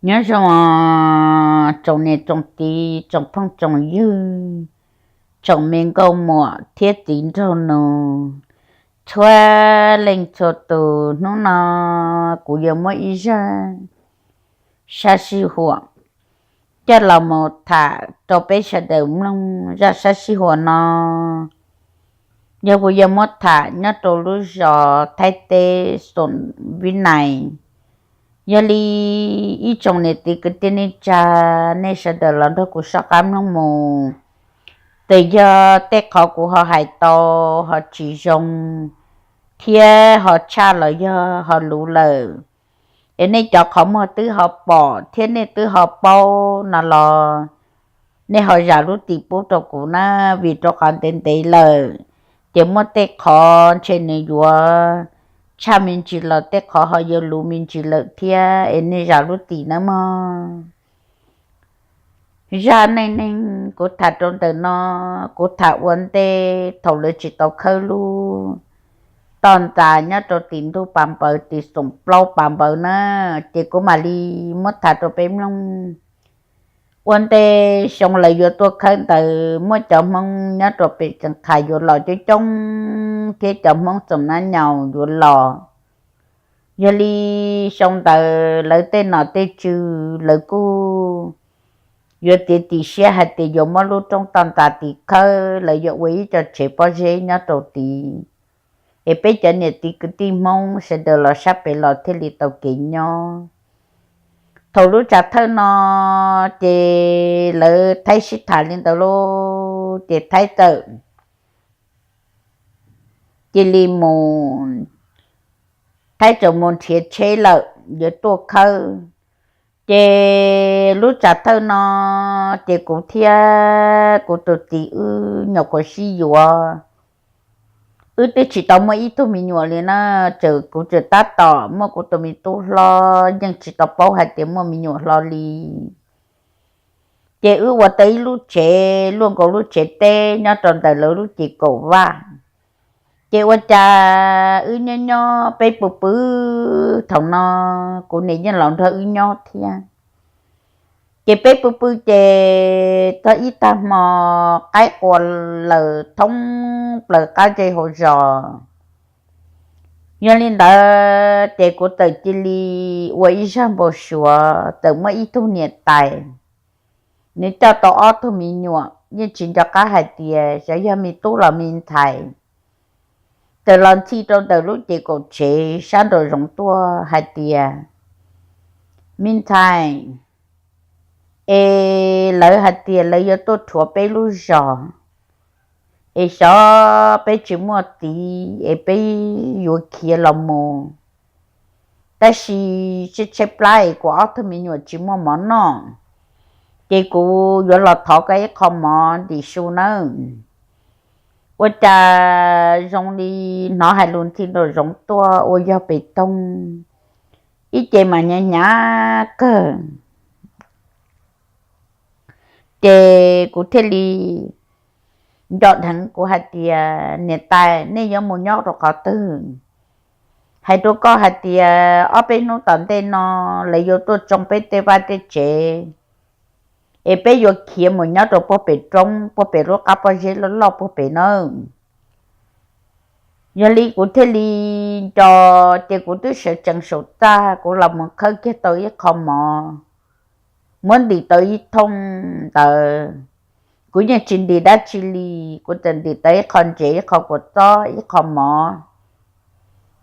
Nyob zoo tsoom niam tsoom txiv, tsoom phooj tsoom ywg, tsoom me nkauj muam thiab txiv nraug nus, txhua leej txhua tus. Hnub no kuv yuav muab ib zaj sab sij huam coj los mus tham rau peb sawv daws mloog. Zaj sab sij huam no yog kuv yuav muab tham nyob rau lub zos Thaib teb Xoom Vib Nais. Yog li ib tsoom niam txiv kwv tij neej tsa, nej sawv daws los nrog kuv soj qab mloog mus. Txawm yog tej qhov kuv ho hais tau ho tsis zoo thiab ho tshaj los yog ho luv lawm, es nej cov qhov muag twb ho pom thiab nej twb ho paub no los nej ho zam lub txim pub rau kuv na, vim rau qhov ntev ntev lawm ces muaj tej qhov ntshe nws yuav tshaj me ntsis los tej qhov ho yuav luv me ntsis lawm thiab, es nej zam lub txim nawb mog. Zaj neej neeg kuv tham rau ntawm no, kuv tham ua ntej thaum lawv tsis tau khawb lub toj ntxas nyob rau tim ntug pas npaws, tim Xoom Plaub pas npaws na, ces kuv mam li muab tham rau peb mloog. Ua ntej xyoo lawv yuav tuaj khawb ntawd muaj cov Hmoob nyob rau pem Tseem Qhas yuav los coob coob thiab cov Hmoob Xoom Nab Nyaus yuav los. Yog li xyoo ntawd lawv tej nom tej tswv lawv kuj yuav txiav txim siab hais tias yuav muab lub roob toj ntxas tim khawb, lawv yuav ua ib co tsev pob zeb nyob rau tid, es peb cov niam txiv kwv tij Hmoob sawv daws los sab pem los thiaj li tau kev nyob. Thaum lub tsam thawj no ces lawv thaib sib tham li ntawd lauj, ces thaib txawm cia li mus, thaib txawm mus nrhiav tsheb lawm yuav tuaj khawb. Ces lub tsam thawj no ces kuv thiab kuv tus txiv wb nyuam qhuav sib yuav. Wb twb tsis tau muaj ib tug me nyuam li na, txawm kuv tseem tab tom muaj kuv tus me tub hlob, yeej tsis tau paub hais tias muaj me nyuam hlo li. Ces wb ua tau ib lub tsev luaj nkaus lub tsev teb nyob rau ntawm lawv lub ces kaum vaj. Ces ua cas wb nyob nyob peb pw pw, thaum no kuv niam yeej los nrog wb nyob thiab. Ces peb pw pw ces txog ib tag hmo qaib qua lawm thoob plaws qab zej hauv zos. Yog li ntawd ces kuv txawm cia li ua ib zaj npau suav, txawm muaj ib tug niam tais, nws coj tau ob tug me nyuam, yeej tsis nco qab hais tias xyov yog me tub los me ntxhais. Txawm los ntxhi rau ntawm lub ces kaum tsev sab nraum zoov tuaj hais tias, me ntxhais, es lawv hais tias lawv yuav tuaj rhuav peb lub zos, es xyov peb tsis muaj txiv es peb yuav khiav los mus. Tab sis tshaib tshaib plab es kuv ob tug me nyuam tsis muaj mov noj, ces kuv yuav los thov koj ib qho mov ntim su nawb. Ua cas zoo li hnov hais lus ntxhi nraum zoov tuaj ua yog pem toog, ib ce mas hnyav hnyav kawg. Ces kuv thiaj li nco dheev, kuv hais tias, niam tais, nej yuav mus nyob rau qhov twg? Hais rau koj hais tias ob peb hnub tom ntej no lawv yuav tuaj tsoo peb tej vaj tej tsev, es peb yuav khiav mus nyob rau puag pem roob, puag pem lub qab pob zeb loj loj puag pem nawb. Yog li kuv thiaj li nco, ces kuv twb sawv tsees saum txaj, kuv los mus khawb kiag tau ib qho mov, muab ntim tau ib thooj ntawd. Kuv yeej tsis ntim dab tsi li, kuv txawm ntim tau ib qho ntses, ib qho kua txob, ib qho mov.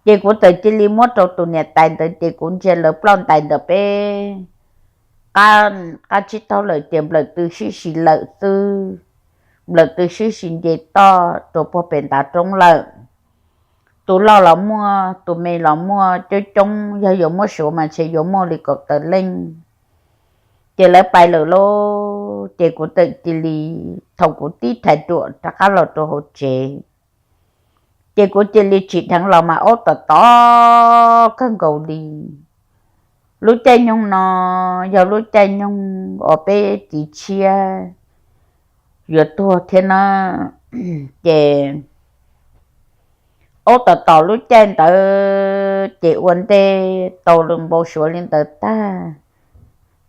Ces kuv txawm cia li muab rau tus niam tais ntawd, ces kuv ntsia lawv ploj ntais ntawm peb qab, qab tsib taug lawm ces nplawm tw sib si lawm xwb. Nplawm tw sib si nce toj rau puag pem ntav roob lawm. Tus loj los muaj, tus me los muaj, coob coob yog yuav muab suav mas ntshe yuav muaj li kaum tawm leej. Ces lawv pais lawm lauj, ces kuv txawm cia li, thaum kuv tib thais ruam rov qab los rau hauv tsev, ces kuv cia li tsim dheev los mas aub tom tom kawg nkaus li. Lub caij nyoog no yog lub caij nyoog uas peb txiv tshiab yuav tuag thiab na. Ces aub tom tom lub caij ntawd ces ua ntej tau npau suav li ntawd tag,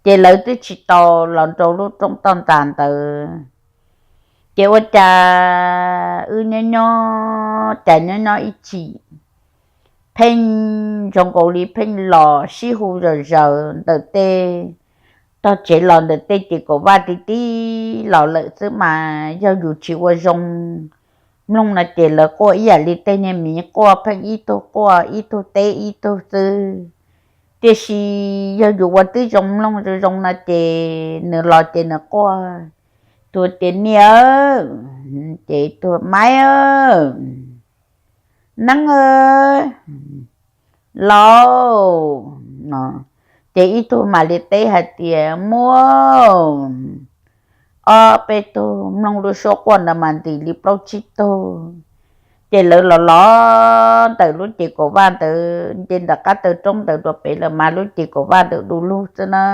Ces lawv twb tsis tau los rau lub roob toj ntxas ntawd. Ces ua cas wb nyob nyob cas nyob nyob ib chim pheej zoo nkaus li pheej los sib hu zom zaws ntawm tej tog tsev los ntawm tej ces kaum vaj ti tib los lawm xwb mas yog yus tsis ua zoo mloog no ces lawv quaj ib yam li tej niag miv quaj, pheej ib tug quaj ib tug teb ib tug xwb. Tiam sis yog yus ua twb zoo mloog zoo zoo no ces nws los ces nws quaj, tus tias niam, ces tus maiv, neeb, laus no. Ces ib tug mam li teb hais tias muaj ob peb tug mloog lub suab quaj ntawd mas ntim li plaub tsib tug. Ces lawv los los ntawm lub ces kaum vaj ntawd nce ntawm qab taw roob ntawd rau pem lawm mas lub ces kaum vaj ntawd du lug xwb na.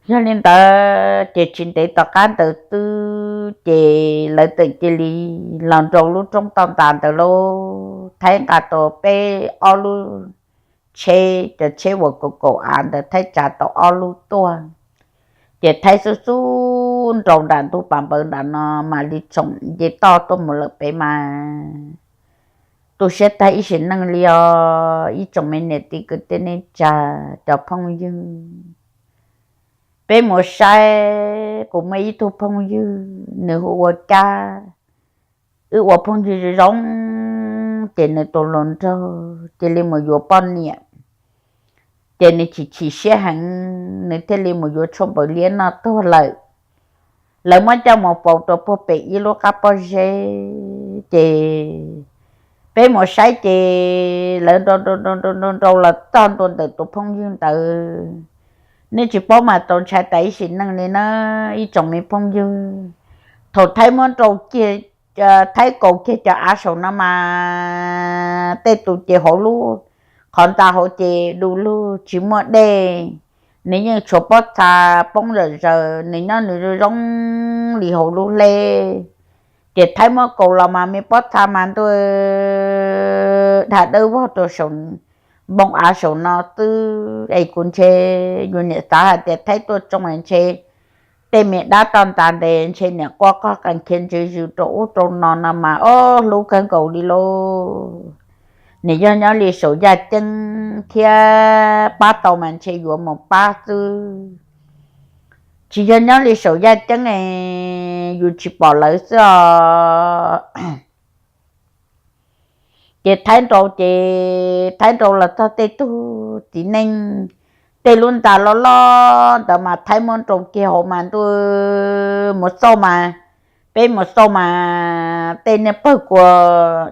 Yog li ntawd ces tsis ntev tom qab ntawd xwb ces lawv txawm cia li los nraus lub roob toj ntxas ntawd lauj. Thaib nqa tau peb ob lub tsheb, cov tsheb uas kaum kaum av ntawd Thaib tsav tau ob lub tuaj. Ces Thaib xub xub nraus nram ntug pas npawv nram no mam li tsoom nce toj tuaj mus lawm pem mas tu siab tag ib sim neej li os ib tsoom me niam txiv kwv tij neej tsa, cov phooj ywg. Peb mus saib kuv muaj ib tug phooj ywg nws hu ua Kab. Wb ua phooj ywg zoo zoo ces nws tus hluas nraug cia li mus yuav poj niam. Ces nws chim chim siab heev, nws thiaj li mus yuav tshuaj npaws liab noj tuag lawm. Lawv muab coj mus faus rau puag pem ib lub qab pob zeb ces peb mus saib ces lawv nrau nrau los txog ntua ntawm tus phooj ywg ntawd. Nej tsis paub mas tau ntshai tas ib sim neej li na ib tsoom me phooj ywg. Thaum Thaib muab nrau kiag, Thaib kaus kiag cov av saum no mas tej tus ces hauv lub qhov ntxa hauv ces du lug tsis muaj dej, nws yeej tshuav pob txha poob zom zaws, nws nyob nws zoo zoo li hauv lub hleb. Ces Thaib muab kaus los mas me pob txha mas ntuj, dhau dawb vog rau saum npoo av saum no xwb es kuv ntshe yus niam xav hais tias Thaib tuaj tsoo ntshe tej me dab toj ntxas ntes ntshe niam quaj qoj qees khiav ntsia zws rau ub rau no no mas ob hlub kawg nkaus li lauj. Nws yog nyob li saum yaj ceeb thiab pab tau mas ntshe yuav mus pab xwb. Tsis yog nyob li saum yaj ceeb es yus tsis pom lawv xwb os. Ces Thaib nrau ces Thaib nrau los txog tej tug txiv neej, tej lub ntxa loj loj ntawd mas Thaib muab nrau kiag hauv mas ntuj mus xauj mas, peb mus xauj mas tej niag pawg kua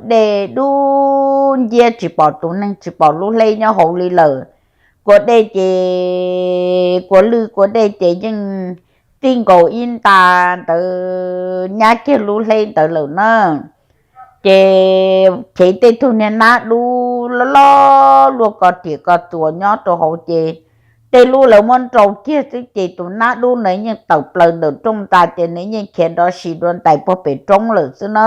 dej dub nciab tsis pom tus neeg tsis pom lub hleb nyob hauv li lawm. Kua dej ces kua lwj kua dej ces yeej txij nkaus ib nta ntawd nyab kiag lub hleb ntawd lawm na. Ces chev tej tug niag nab dub loj loj luaj ko riam ko txuas nyob rau hauv ces tej lub lawv muab nrau kiag xwb ces tus nab dub ntawd yeej tawm plaws ntawm rooj ntxa ces nws yeej khiav nrov sis dua ntais puag pem roob lawm xwb na.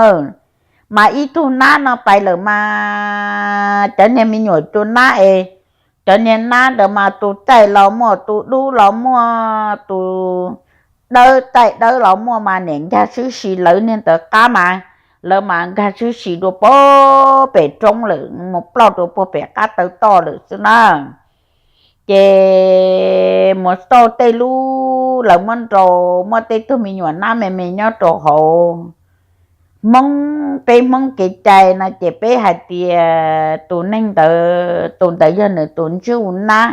Mas ib tug nab no pais lawm mas cov niag me nyuam cua nab es, cov niag nab ntawd mas tus txaij los muaj, tus dub los muaj, tus dawb txaij dawb los muaj mas niam nkag swb si lawv niag ntawd qab mas, lawv mas nkag swb si dua puag pem roob lawm mus ploj dua puag pem qab taw toj lawm xwb na. Ces mus xauj tej lub lawv muab nrau, muaj tej tug me nyuam nab me me nyob rau hauv. Hmoob, peb Hmoob kev cai no ces peb hais tias tus neeg ntawd, tus ntawd yog nws tus ntsuj nab.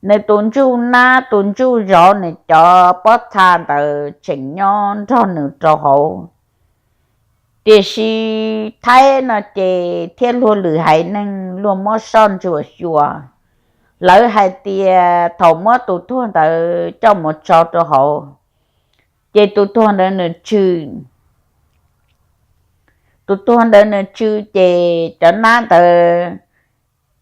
Nws tus ntsuj nab tus ntsuj zov nws cov pob txha ntawd tseem nyob nrog nws rau hauv. Tiam sis Thaib no ces thiab luag lwm haiv neeg luag muab soj ntsuam xyuas, lawv hais tias thaum muab tus tuag ntawd coj mus tso rau hauv, ces tus tuag ntawd nws tsw, tus tuag ntawd nws tsw ces cov nab ntawd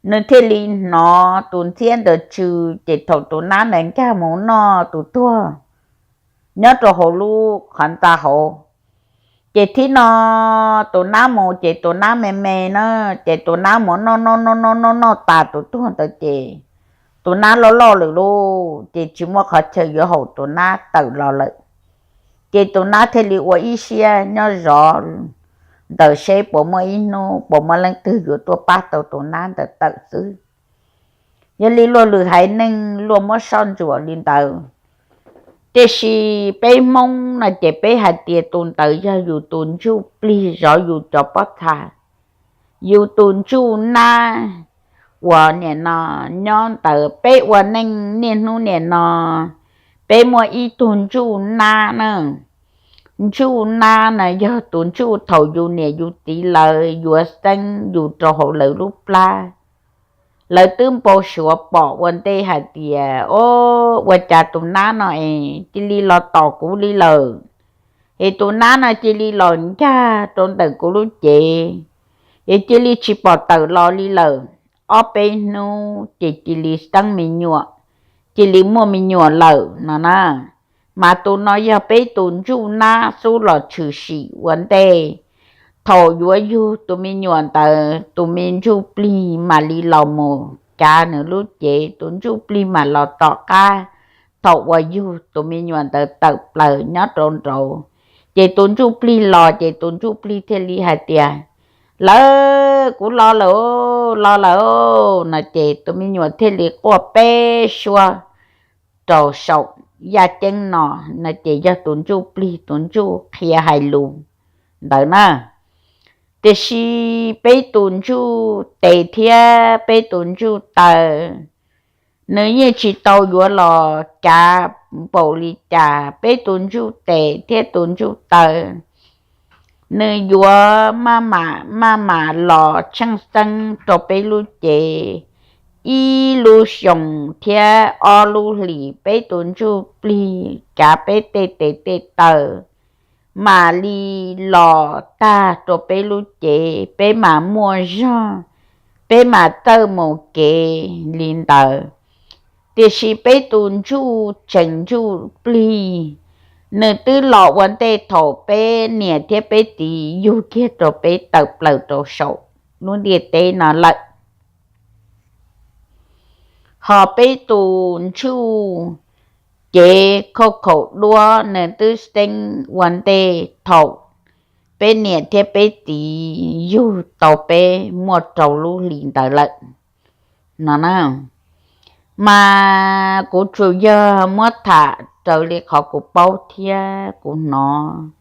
nws thiaj li hnov tus ntxhiab ntawd tsw, ces thaum tus nab ntawd nkag mus noj tus tuag nyob rau hauv lub qhov ntxa hauv, ces thib no tus nab mus ces tus nab me me na, ces tus nab mus noj noj noj noj noj noj tas tus tuag ntawd ces tus nab loj loj lawm lauj, ces tsis muaj qhov chaw yuav haum tus nab tawm los lawm. Ces tus nab thiaj li ua ib siab nyob zov ntawm seb puas muaj ib hnub puas muaj leej twg yuav tuaj pab tau tus nab ntawd tawm xwb. Yog li luag lwm haiv neeg luag muab soj ntsuam li ntawd, tiam sis peb Hmoob no ces peb hais tias tus ntawd yog yus tus ntsuj plig zov yus cov pob txha, yus tus ntsuj nab uas nim no nyob ntawd peb ua neej niaj hnub nim no, peb muaj ib tug ntsuj nab na. Ntsuj nab na yog tus ntsuj thaum yus niam yus txiv lawv yuav xeeb yus rau hauv lawv lub plab, lawv twb npau suav pom ua ntej hais tias, o, ua cas tus nab no es cia li los tom kuv li lawm, es tus nab no cia li los ncaj rau ntawm kuv lub cev, es cia li tsis pom tawm los li lawm. Ob peb hnub ces cia li xeeb me nyuam, cia li muaj me nyuam lawm no na. Mas tus no yog peb tus ntsuj nab xub los tshwm sim ua ntej. Thaum yuav yug tus me nyuam ntawd, tus me ntsuj plig mam li los mus cav nws lub cev, tus ntsuj plig mam los tom qab. Thaum uas yug tus me nyuam ntawd tawm plaws nyob rau nraud, ces tus ntsuj plig los ces tus ntsuj plig thiaj li hais tias, lawv, kuv los lawm, los lawm no ces tus me nyuam thiaj li quaj peb suab rau saum yaj ceeb no, no ces yog tus ntsuj plig tus ntsuj qhia hais lus ntawd na. Tiam sis peb tus ntsuj tes thiab peb tus ntsuj taw, nws yeej tsis tau yuav los cav npaum li cas. Peb tus ntsuj tes thiab tus ntsuj taw, nws yuav maj mam maj mam los tsheej xeeb rau peb lub cev ib lub xyoos thiab ob lub hlis. Peb tus ntsuj plig cav peb tej tes tej taw mam li los tag rau peb lub cev, peb mam muaj zog, peb mam txawj mus kev li ntawd. Tiam sis peb tus ntsuj tseem ntsuj plig, nws twb los ua ntej thaum peb niam thiab peb txiv yug kiag rau peb tawm plaws rau saum lub ntiaj teb no lawm. Ho peb tus ntsuj cev khauj khaum duab, nws twb xeeb ua ntej thaum peb niam thiab peb txiv yug tau peb muaj rau lub hlis ntawd lawm no na. Mas kuv tsuas yog muab tham raws li qhov kuv paub thiab kuv hnov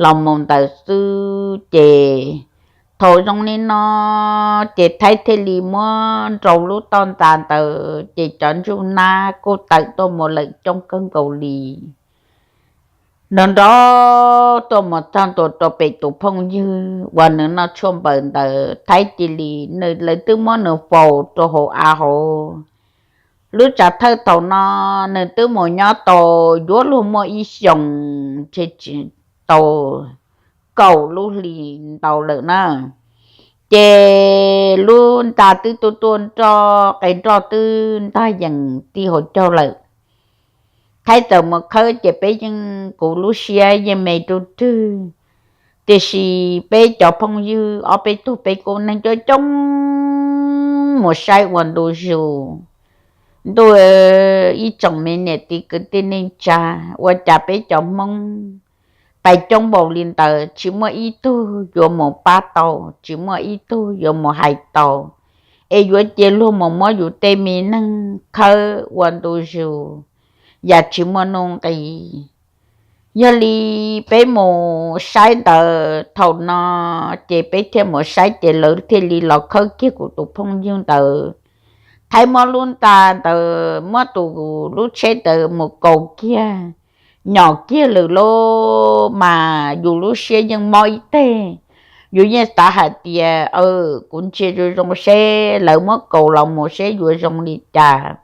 los mus ntawd xwb. Ces thaum zoo li no, ces Thaib thiaj li muab nrau lub toj ntxas ntawd, ces cov ntsuj nab kuj tawm tuaj mus lawm coob kawg nkaus li. Nrov nrov tuaj mus txog ntua rau pem tus phooj ywg uas nws noj tshuaj npaws ntawd, Thaib cia li, nws, lawv twb muab nws faus rau hauv av hauv. Lub tsam thawj thaum no nws twb mus nyob tau yuav luag muaj ib xyoos, tsis tau kaum lub hlis ntau lawm na. Ces lub nta twb tuaj tuaj nroj, qe nroj twb ntag yees tij hauv caug lawm. Thaib txawm mus khawb ces peb yeej, kuv lub siab yeej me rub rwg. Tiam sis peb cov phooj ywg ob peb tug peb kuj neeg coob coob mus saib ua ntu zus. Ntuj, ib tsoom me niam txiv kwv tij neej tsa, ua cas peb cov Hmoob pais coob npaum li ntawd, tsis muaj ib tug yuav mus pab tau, tsis muaj ib tug yuav mus hais tau, es yuav cia luag mus muab yus tej me neeg khawb ua ntu zus, yam tsis muaj nuj nqis. Yog li peb mus saib ntawd thaum no, ces peb thiaj mus saib ces lawv thiaj li los khawb kiag kuv tus phooj ywg ntawd. Thaib muab lub nta ntawd, muab tus, lub tsheb ntawd mus kaus kiag, nyom kiag lawm lauj. Mas yus lub siab yeej mob ib teg, yus yeej xav hais tias, kuv ntsia zoo zoo seb lawv muab kaus los mus seb yuav zoo li cas.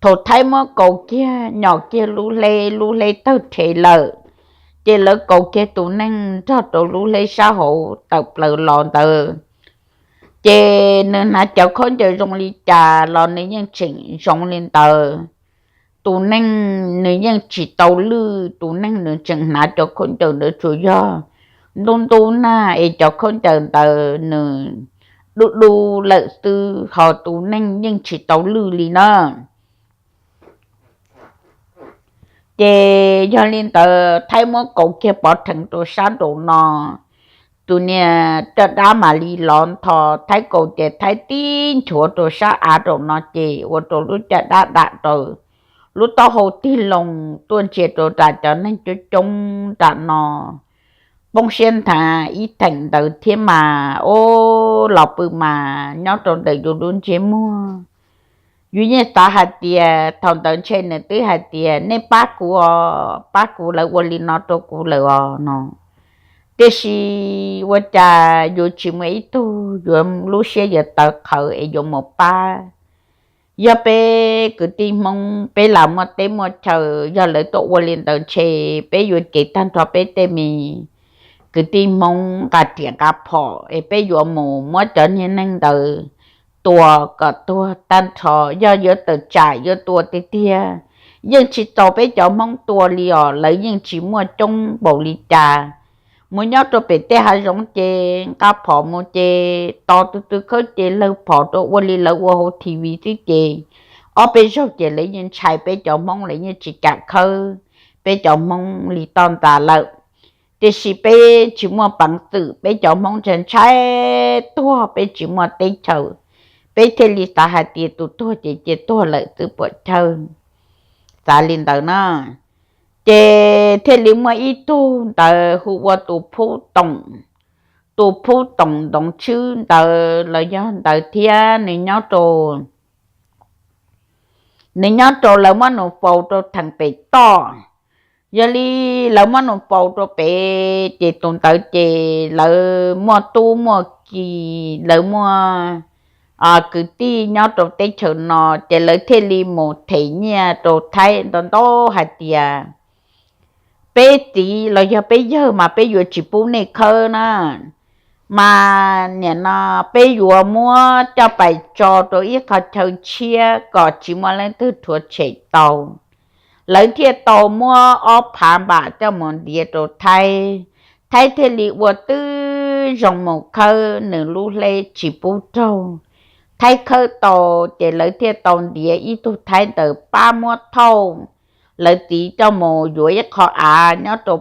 Thaum Thaib muab kaus kiag, nyom kiag lub hleb, lub hleb tawg rhe lawm, ces lawv kaus kiag tus neeg nrog rau lub hleb sab hauv tawm plaws los ntawd. Ces nws hnav cov khaub ncaws zoo li cas los nws yeej tseem zoo li ntawd. Tus neeg nws yeej tsis tau lwj, tus neeg nws tseem hnav cov khaub ncaws ntawd, tsuas yog ntub ntub nag es cov khaub ncaws ntawd nws du du lawm xwb, ho tus neeg yeej tsis tau lwj li na. Ces yog li ntawd Thaib muab kaus kiag pov rheev rau sab nraum no, tus niag caj dab mam li lov ntho Thaib kaus ces Thaib tib nchuav rau sab av nraum no ces ua rau lub caj dab dam rau lub taub hau tig loo tuaj ntsia rau nram cov neeg coob coob nram no. Poob siab nthav ib theem ntawd thiab mas, ub, los pw mas nyob rau ntawm yus lub ntsiab muag. Yus yeej xav hais tias thaum ntawd ntshe nws twb hais tias nej pab kuv os, pab kuv, lawv ua li no rau kuv lawm os no. Tiam sis ua cas yus tsis muaj ib tug yuav lub siab yuav tawv qhawv es yuav mus pab. Yog peb kwv tij Hmoob peb lam muaj teb muaj chaw, yog lawv tuaj ua li ntawd ntshe peb yuav cev tag nrho peb tej me kwv tij Hmoob nqa riam nqa phom es peb yuav mus muab cov niag neeg ntawd tua kom tuag tag nrho. Yog yuav tawm tsam yuav tua tiag tiag, yeej tsis txaus peb cov Hmoob tua li os, lawv yeej tsis muaj coob npaum li cas. Mus nyob rau pem tej hav zoov ces nqa phom mus ces tos tus twg khawb ces lawg phom rau ua li lawv ua hauv T V xwb ces ob peb zaug ces lawv yeej ntshai peb cov Hmoob, lawv yeej tsis kam khawb peb cov Hmoob li toj ntxas lawm. Tiam sis peb tsis muaj peev xwm, peb cov Hmoob ntshai ntshai tuag, peb tsis muaj teb chaws, peb thiaj li xav hais tias tus tuag ces cia tuag lawm twb puam chawj, xav li ntawd na. Ces thiaj li muaj ib tug ntawd hu ua tus Phub Toom, tus Phub Toom Ntoov Tshwb ntawd los yog ntawd thiab, nws nyob rau, nws nyob rau lawv muab nws faus rau theem pem toj. Yog li lawv muab nws faus rau pem ces tus ntawd ces lawv muaj tub muaj ki, lawv muaj kwv tij nyob rau teb chaws no ces lawv thiaj li mus them nyiaj rau Thaib ntau ntau hais tias peb txiv los yog peb yawg mas peb yuav tsis pub nej khawb na, mas nim no peb yuav muab coj pais tso rau ib qho chaw tshiab kom tsis muaj leej twg rhuav tshem tau. Lawv thiaj tau muab ob phav npam coj mus ntiav rau Thaib, Thaib thiaj li ua tib zoo mus khawb, nws lub hleb tsis pub raug. Thaib khawb tau ces lawv thiaj tau ntiav ib tug Thaib ntawd pab muab thauj lawv txiv coj mus yuav ib qho av nyob rau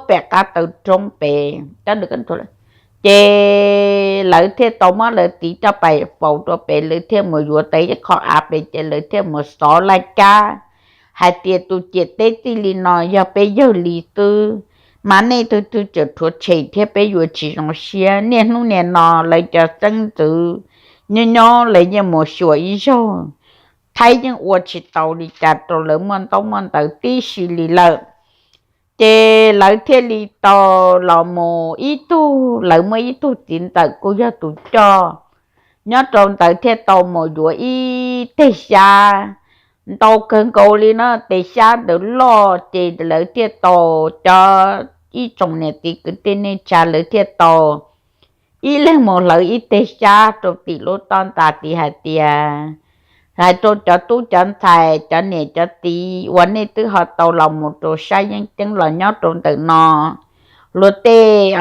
pem qab taw roob pem. Ces lawv thiaj tau muab lawv txiv coj pais faus rau pem, lawv thiaj mus yuav tau ib qho av pem ces lawv thiaj mus xov laj kab hais tias tus ciam teb txij li no yog peb yawg li xwb, mas nej tug twg tseem rhuav tshem thiab peb yuav tsis zoo siab. Niaj hnub niaj no lawv cov xeeb ntxwv nyob nyob lawv yeej mus xyuas ib zaug, Thaib yeej ua tsis tau li cas rau lawv muaj ntaub muaj ntawv tib si li lawm. Ces lawv thiaj li tau los mus ib tug, lawv muaj ib tug txiv ntxawm kuj yog tus coj nyob rau ntawd thiaj tau mus yuav ib teg xyab ntau kawg nkaus li no, teg xyab ntawd loj ces lawv thiaj tau, cov ib tsoom niam txiv kwv tij neej tsa lawv thiaj tau ib leeg mus hlawv ib teg xyab rau tim lub toj ntas tid hais tias, hais rau cov tub cov ntxhais cov niam cov txiv uas nej twb ho tau los mus rau sab yeeb ceeb los nyob rau ntawm no, luag tej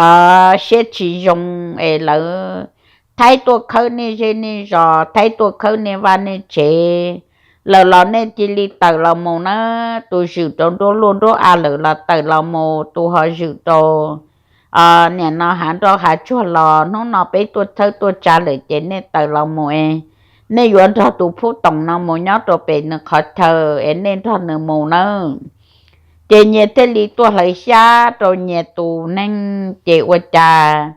siab tsis zoo es lawv, Thaib tuaj khawb nej zej nej zos, Thaib tuaj khawb nej vaj nej tsev lawm los nej cia li tawm los mus na. Tus zwm rau nruab luaj nruab av lawm los tawm los mus, tus ho zwm rau nim no hav nroj hav tsuag los hnub no peb tuaj txhawb tuaj tsa lawm ces nej tawm los mus es nej yuav nrog tus Phub Toom no mus nyob rau pem nws qhov chaw es nej nrog nws mus nawb. Ces nyias thiaj li tuaj hlawv xyab rau nyias tus neeg ces ua cas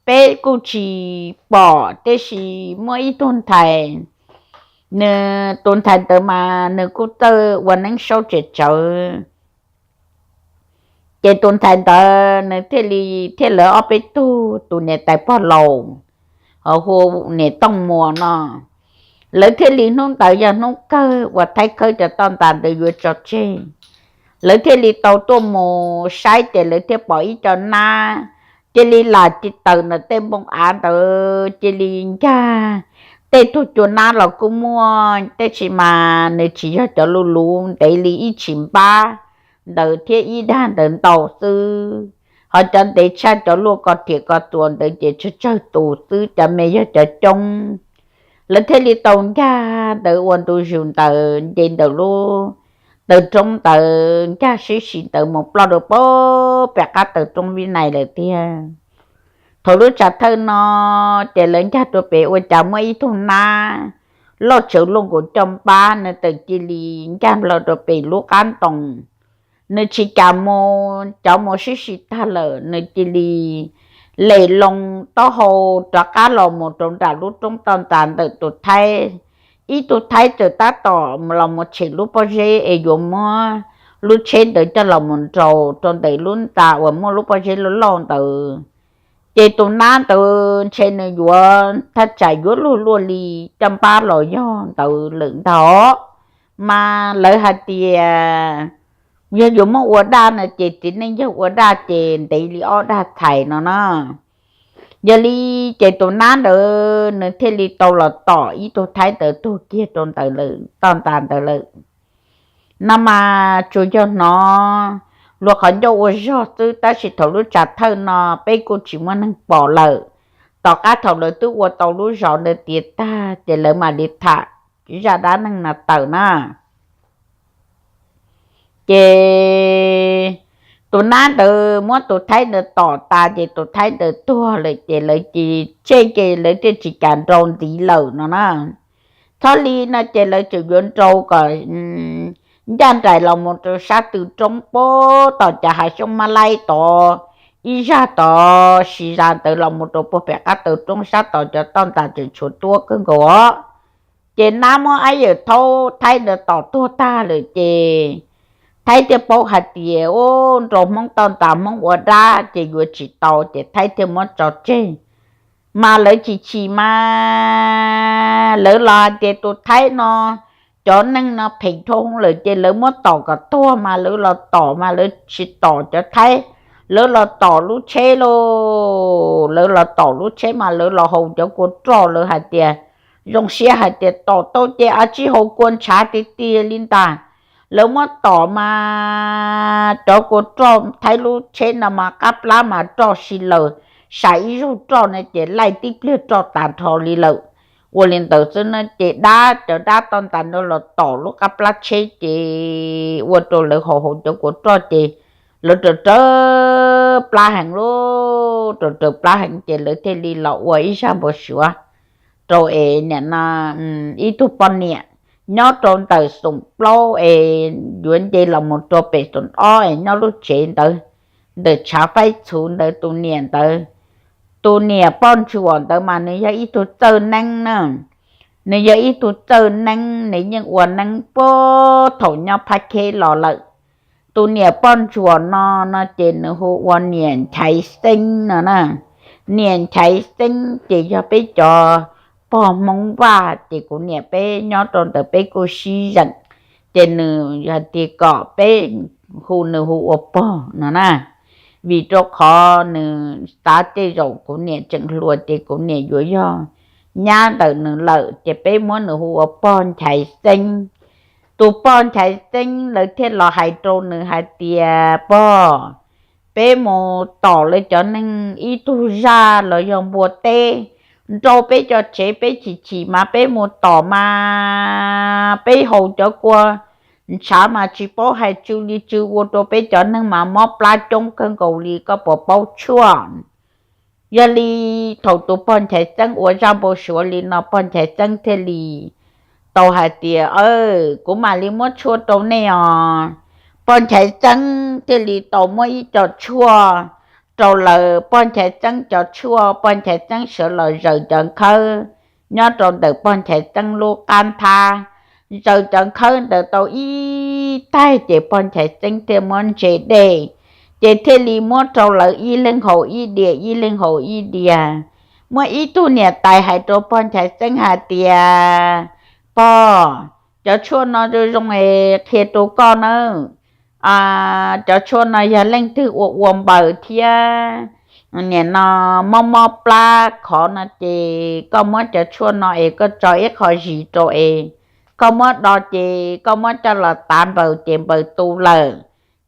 peb kuj tsis pom, tiam sis muaj ib tug ntxhais, nws tus ntxhais ntawd mas nws kuj txawj ua neeb saub tsem tsawv. Ces tus ntxhais ntawd nws thiaj li, thiab lawv ob peb tug tus niam tais pog laus hu niam Tooj Muas no, lawv thiaj li, hnub ntawd yog hnub kawg uas Thaib khawb cov toj ntas ntawd yuav tso tseg, lawv thiaj li tau tuaj mus saib ces lawv thiaj pom ib co nab cia li lam tawm ntawm tej npoo av ntawd cia li ncag. Tej tug cua nab los kuj muaj, tab sis mas nws tsis yog cov luv luv ntev li, ib tshim npab ntawd thiab ib dag ntawd ntau xwb. Ho cov ntev tshaj cov luaj ko riam ko txuas ntawd ces tsawg tsawg tus xwb, cov me yog cov coob. Lawv thiaj li tau nkag ntawd ua ntu zus ntawd nce ntawm lub taw roob ntawd nkag sib si ntawd mus ploj rau pem qab taw roob Vib Nais lawm tiag. Thaum lub tsam thawj no ces lawv nkag rau pem ua cas muaj ib tug nab loj tsawv luaj nkaus caj npab, nws txawm cia li nkag nplho rau pem lub qab ntoo. Nws tsis kam mus, cov mus sib si tag lawm, nws cia li lem loo taub hau rov qab los mus rau nram lub roob toj ntxas ntawm tus Thaib. Ib tug Thaib txawm tab tom los mus tshem lub pob zeb es yuav muab lub tsheb ntawd coj los mus nraus rau ntawm lub ntxa uas muaj lub pob zeb loj loj ntawd. Ces tus nab ntawd ntshe nws yuav thaj tsam yuav luag luaj li caj npab los yog ntawd lawm ntag. Mas lawv hais tias yog yuav muab ua daj no ces txiv neej yawg ua daj ces ntev li ob daj txhais no na. Yog li ces tus nab ntawd nws thiaj li tau los tom ib tug Thaib ntawd tuag kiag rau ntawd lawm, toj ntxas ntawd lawm. No mas tsuas yog hnov luag qhov ncauj ua zog xwb, tab sis thaum lub tsam thawj no peb kuj tsis muaj neeg pom lawm. Tom qab thaum lawv twb ua tau lub zos ntawd tiav tag ces lawv mam li tham zaj dab neeg no tawm na. Ces tus nab ntawd muab tus Thaib ntawd tom tas ces tus Thaib ntawd tuag lawm ces lawv cia li tseg ces lawv thiaj tsis kam nrau ntxiv lawm no na. Txhob li no ces lawv tseem yuav nrau kom ncaj nraim los mus rau sab tw roob puag tom cov hav xyoob mab laib tod, ib zaj tod sis zaj ntawd los mus rau puag pem qab taw roob sab tod cov toj ntxas tseem tshuav tuab kawg nkaus os. Ces nab muab ab yawm thaub Thaib ntawd tom tuag tag lawm ces Thaib thiaj paub hais tias ub, nrau Hmoob toj ntxas Hmoob ua dab ces yuav tsis tau ces Thaib thiaj muab tso tseg. Mas lawv chim chim mas lawv los hais tias tus Thaib no cov neeg no phem dhau lawm ces lawv muab tom kom tuag mas lawv los tom mas lawv tsis tom cov Thaib, lawv los tom lub tsheb lauj. Lawv los tom lub tsheb mas lawv los haus cov kua roj, lawv hais tias zoo siab hais tias tom tau ces a tsij haus kua ntshav tiag tiag li ntag. Lawv muab tom mas cov kua roj Thaib lub tsheb no mas qab plab mas roj si laws, sai ib zaug roj no ces laij tib pliag roj tas nrho li lawm. Ua li ntawd xwb no ces dab, cov dab toj ntxas no los tom lub qab plab tsheb ces ua rau lawv haus haus cov kua roj ces lawv raws raws plab heev lauj, raws raws plab heev ces lawv thiaj li los ua ib zaj npau suav rau es nim no ib tug poj niam nyob rau ntawm xoom plaub es yuav nce los mus rau pem xoom ob es nyob lub tsev ntawd ntawm tshav faib txhuv ntawd tus niam ntawd. Tus niam poj ntsuam ntawd mas nws yog ib tug txawj neeb na, nws yog ib tug txawj neeb, nws yeej ua neeb puag thaum nyob Phab Kheb los lawm. Tus niam poj ntsuam no no ces nws hu ua niam Nchaiv Xeeb no na. Niam Nchaiv Xeeb ces yog peb cov pog Hmoob Vaj ces kuv niam peb nyob rau ntawd peb kuj sib zeem, ces nws hais tias kom peb hu nws hu ua pog no na. Vim rau qhov nws xav tej zaum kuv niam tseem hluas ces kuv niam yuav yog nyab ntawm nws lawm ces peb muab nws hu ua pog Nchaiv Xeeb. Tus pog Nchaiv Xeeb lawv thiaj los hais rau nws hais tias pog, peb mus tom lawv cov neeg ib tug zaj los yog npua teb nrau peb cov tsev, peb chim chim mas peb mus tom mas peb haus cov kua ntshav mas tsis paub hais tsw li tsw ua rau peb cov neeg mas mob plab coob kawg nkaus li, koj puas paub tshuaj? Yog li thaum tus pog Nchaiv Xeeb ua zaj npau suav li no pog Nchaiv Xeeb thiaj li tau hais tias kuv mam li muab tshuaj rau nej os. Pog Nchaiv Xeeb thiaj li tau muab ib co tshuaj rau lawv, pog Nchaiv Xeeb cov tshuaj, pog Nchaiv Xeeb sawv los zaws cov nkhawb nyob rau ntawm pog Nchaiv Xeeb lub qab nthab. Zaws cov nkhawb ntawd tau ib taig ces pog Nchaiv Xeeb thiaj muab ntse dej, ces thiaj li muab rau lawv ib leeg haus ib diav ib leeg haus ib diav. Muaj ib tug niam tais hais rau pog Nchaiv Xeeb hais tias pog, cov tshuaj no zoo zoo es qhia rau koj nawb. Cov tshuaj no yog leej twg ua ua npaws thiab nim no mob mob plab khov no ces koj muab cov tshuaj no es koj tso ib qho zis rau es koj muab do ces koj muab coj los tav npaws ces npaws tu lawm.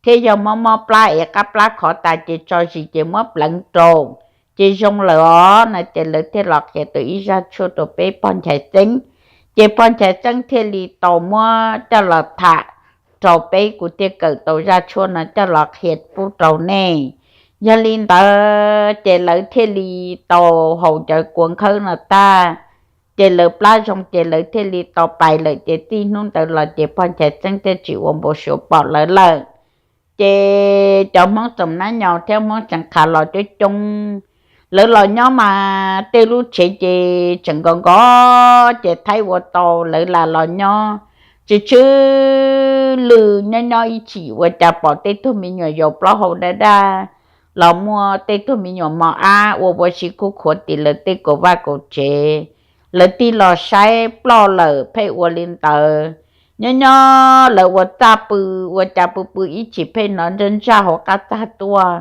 thiab yog mob mob plab es qab plab khov tas ces tso zis ces muab pleev rau ces zoo lawm os no. Ces lawv thiaj los qhia tau ib zaj tshuaj rau peb pog Nchaiv Xeeb. Ces pog Nchaiv Xeeb thiaj li tau muab coj los tham rau peb, kuv thiaj kawm tau zaj tshuaj no coj los qhia pub rau nej. Yog li ntawd ces lawv thiaj li tau haus cov kua nkhawb no tag, ces lawv plab zoo ces lawv thiaj li tau pais lawm. Ces txij hnub ntawd los ces pog Nchaiv Xeeb thiaj tsis ua npau suav pom lawv lawm. Ces cov Hmoob Xoom Nab Nyo thiab Hmoob Xeev Kha los coob coob, lawv los nyob mas tej lub tsev ces tseem nkaus nkaus, ces thaib ua tau lawv lam los nyob tsw tsw lwj nyob nyob ib chim ua cas pom tej tug me nyuam yaus plaub hau daj daj los muaj tej tug me nyuam mos ab ua ua si khuj khuav tim lawv tej kaum vaj kaum tsev. Lawv tig los saib ploj lawm pheej ua li ntawd. Nyob nyob lawv ua txaj pw, ua cas pw pw ib chim pheej hnov ntsaj ntsaj hauv qab txag tuaj,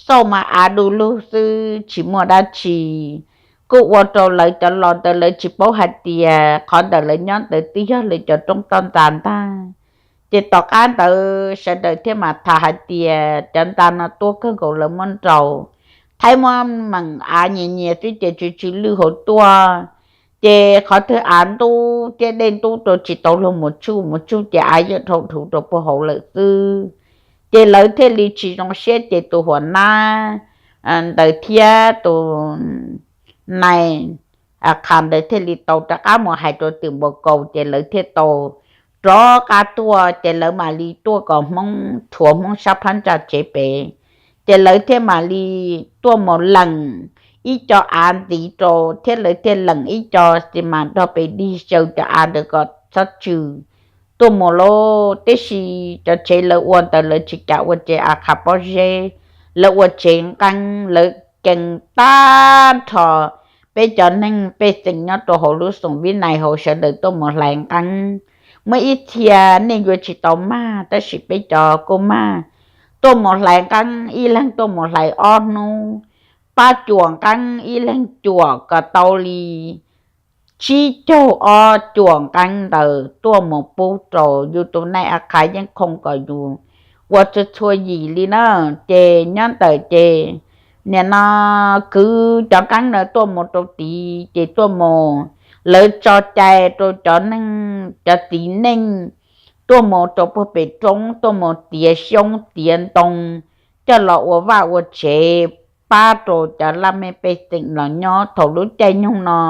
xauj mas av du lug xwb tsis muaj dab tsi. Kuj ua rau lawv cov los ntawd lawv tsis paub hais tias qhov ntawm lawv nyob ntawd twb yog lawv cov roob toj ntxa ntag. Ces tom qab ntawd sawv daws thiaj mam tham hais tias cov ntxa no tuab kawg nkaus lawv muab nraus, thaib muab meem av nyias nyias xwb ces tsw tsw lwj hauv tuaj. Ces qhov twg av ntub thiab dej ntub rau tsis tau luag mus tsuj, mus tsuj ces av yeej dhau dhuv rau puag hauv lawm xwb. Ces lawv thiaj li tsis zoo siab ces tus huam nab ntawd thiab tus nais qha ntawd thiaj li tau rov qab mus hais rau twm npau kaus ces lawv thiaj tau rov qab tuaj. Ces lawv mam li tuaj kom Hmoob rhuav Hmoob sab phab ntsa tsev pem, ces lawv thiaj mam li tuaj mus lees ib co av ntxiv rau thiab lawv thiaj lees ib co xi mas nrog pes dig xyaw cov av ntawd kom txhob tsw tuaj mus lauj. Tiam sis cov tsev lawv ua ntawd lawv tsis kam ua tsev av qha pob zeb, lawv ua tsev nqeeb. Lawv cees tag nrho peb cov neeg pej xeem nyob rau hauv lub xoom Vib Nais hauv sawv daws tuaj mus hlais nqeeb. Muaj ib txhia nej yuav tsis tau mag tab sis peb cov kuj mag, tuaj mus hlais nqeeb, ib leeg tuaj mus hlais ob hnub, pab cuam nqeeb, ib leeg cuam kom tau li tsib caug ob cuam nqeeb ntawd tuaj mus pub rau yus tus nais av qha yeej khoom kom yus ua txhua txhua yim li na. Ces nyob ntawm ces nim no kwv cov nqeeb ntawd tuaj mus rau tid ces tuaj mus, lawv tso cai rau cov neeg cov txiv neej tuaj mus rau puag pem roob tuaj mus tiav xyoob tiav ntoo coj los ua vaj ua tsev pab rau cov laj mej pej xeem los nyob thaum lub caij nyoog no.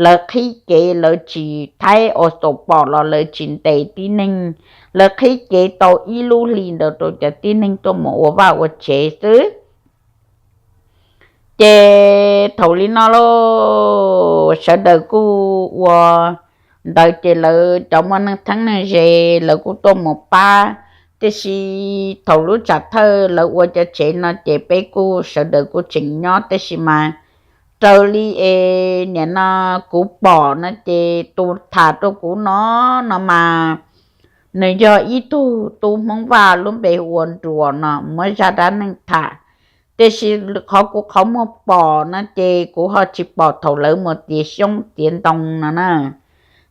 Lawv qhib kev lawv tsis thaib ua xaum pom los lawv tsis ntes tib neeg, lawv qhib kev tau ib lub hli ntawd rau cov tib neeg tuaj mus ua vaj ua tsev xwb. Ces thaum li no lauj sawv daws kuj ua ntawd ces lawv cov muaj neeg theeb neeg ze lawv kuj tuaj mus pab. Tiam sis thaum lub tsam thawj lawv ua cov tsev no ces peb kuj sawv daws kuj tseem nyob tab sis mas raws li es nim no kuv pom no ces tus tham rau kuv no, no mas nws yog ib tug tub Hmoob Vaj lub npe hu ua Nruas no muab zaj dab neeg tham. Tiam sis qhov kuv qhov muag pom no ces kuv ho tsis pom thaum lawv mus tiav xyoob tiav ntoo no na.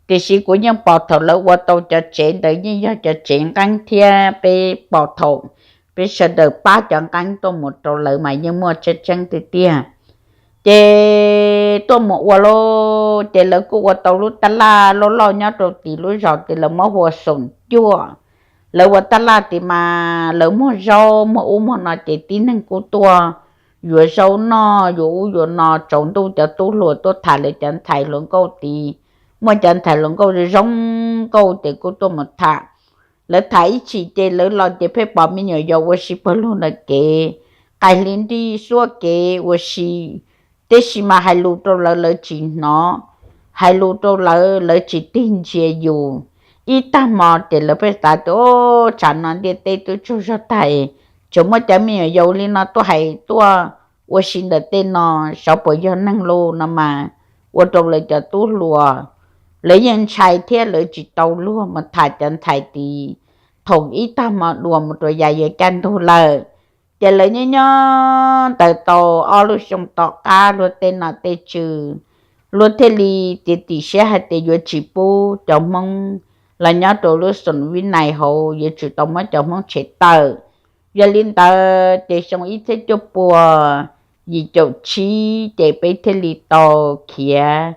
Tiam sis kuv yeej pom thaum lawv ua tau cov tsev ntawd yeej yog cov tsev nqeeb thiab peb pom thaum peb sawv daws pab cov nqeeb tuaj mus rau lawv mas yeej muaj tseeb tseeb tiag tiag. Ces tuaj mus ua lauj ces lawv kuj ua tau lub taj laj loj loj nyob rau tim lub zos ces lawv muab hu ua Xoom Cuaj. Lawv ua taj laj tid mas lawv muag zaub muag ub muag no ces tib neeg kuj tuaj yuav zaub noj yuav ub yuav no, tsaus ntuj cov tub hluas tuaj tham lawv cov ntxhais hluas nkauj tid. Muaj cov ntxhais hluas nkauj zoo nkauj ces kuj tuaj mus tham. Lawv tham ib chim ces lawv los ces pheej pom me nyuam yaus ua si pawg lug ntawm kev, qais hli nrij xuab kev ua si. Tiam sis mas hais lus rau lawv lawv tsis hnov, hais lus rau lawv lawv tsis tig ntsia yus. Ib tag hmo ces lawv pheej xav tias tsam no ntiaj teb twb tsaug zog tag, tseem muaj cov me nyuam yaus li no tuaj hais tuaj ua si ntawm tej no, xyov puas yog neeg lauj no mas ua rau lawv cov tub hluas lawv yeej ntshai thiab lawv tsis tau luag mus tham cov ntxhais tid. Thaum ib tag hmo dua mus rau yav yuav kaj ntug lawm, ces lawv nyob nyob ntawd tau ob lub xyoo tom qab luag tej nom tej tswv, luag thiaj li txiav txim siab hais tias yuav tsis pub cov Hmoob los nyob rau lub xoom Vib Nais hauv, yuav tsum tau muab cov Hmoob tshem tawm. Yog li ntawd ces xyoo ib txhiab cuaj puas yim caum tsib ces peb thiaj li tau khiav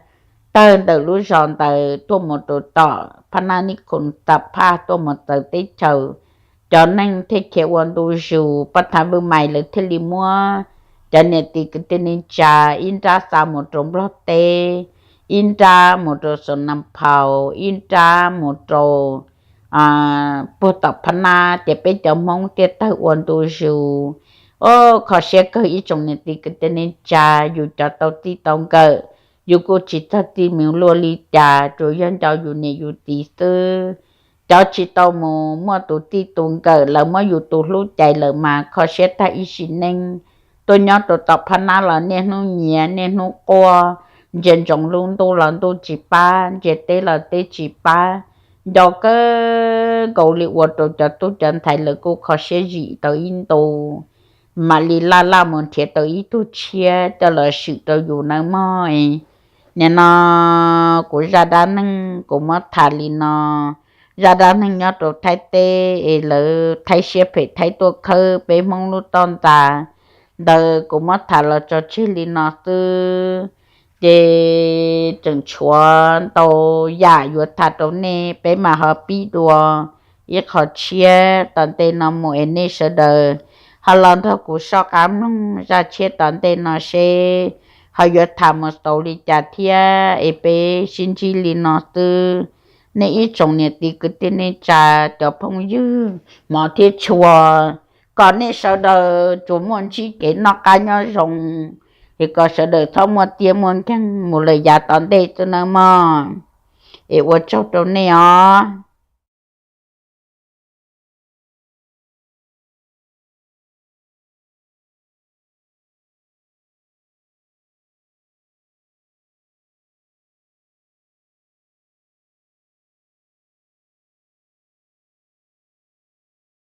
tawg ntawm lub zos ntawd tuaj mus rau tom Phab Nab Nib Khoom Tam Phaj tuaj mus txawv teb chaws. Cov neeg thiaj khiav ua ntu zus, pab thav vwj mais lawv thiaj li muab cov niam txiv kwv tij neej tsa ib nrab xa mus rau Nplog teb, ib nrab mus rau Xos Nas Phaus, ib nrab mus rau puag tom Phab Nab, ces peb cov Hmoob thiaj tawg ua ntu zus. Ua kho siab kawg ib tsoom niam txiv kwv tij neej tsa, yus cov tau txij tau nkawm, yus kuj tsis txog txij mus luaj li cas, tsuas yog nco yus niam yus txiv xwb. Cov tsis tau mus muaj tus txij tus nkawm, lawv muab yus tus hlub cais lawm mas kho siab tag ib sim neej. Tuaj nyob rau tom Phab Nab los niaj hnub nyiav niaj hnub quaj, ntsia ntsoov lub ntuj los ntuj tsis pab, ntsia teb los teb tsis pab, nco kawg nkaus li ua rau cov tub cov ntxhais lawv kuj kho siab zim tau ib ntus, mam li laj laj mus nrhiav tau ib tug tshiab coj los swm rau yus nawb mog. Nim no kuv zaj dab neeg kuv muab tham li no. Zaj dab neeg nyob rau Thaib teb es lawv Thaib siab phem Thaib tuaj khawb peb Hmoob lub toj ntxas ntawd, kuv muab tham los tso tseg li no xwb. Ces tseem tshuav ntau yam yuav tham rau nej, peb mam ho pib dua ib qho tshiab tom ntej no mus es nej sawv daws ho los nrog kuv soj qab mloog zaj tshiab tom ntej no seb ho yuav tham mus xaus li cas thiab. Es peb sib ntsib li no xwb. Nej ib tsoom niam txiv kwv tij neej tsa, cov phooj ywg hmov thiab tshua, kom nej sawv daws tsuas muaj ntsib kev noj qab nyob zoo, es kom sawv daws txhob muaj txiaj muaj nkeeg mus lawm yav tom ntej xwb nawb mog. Es ua tsaug rau nej os.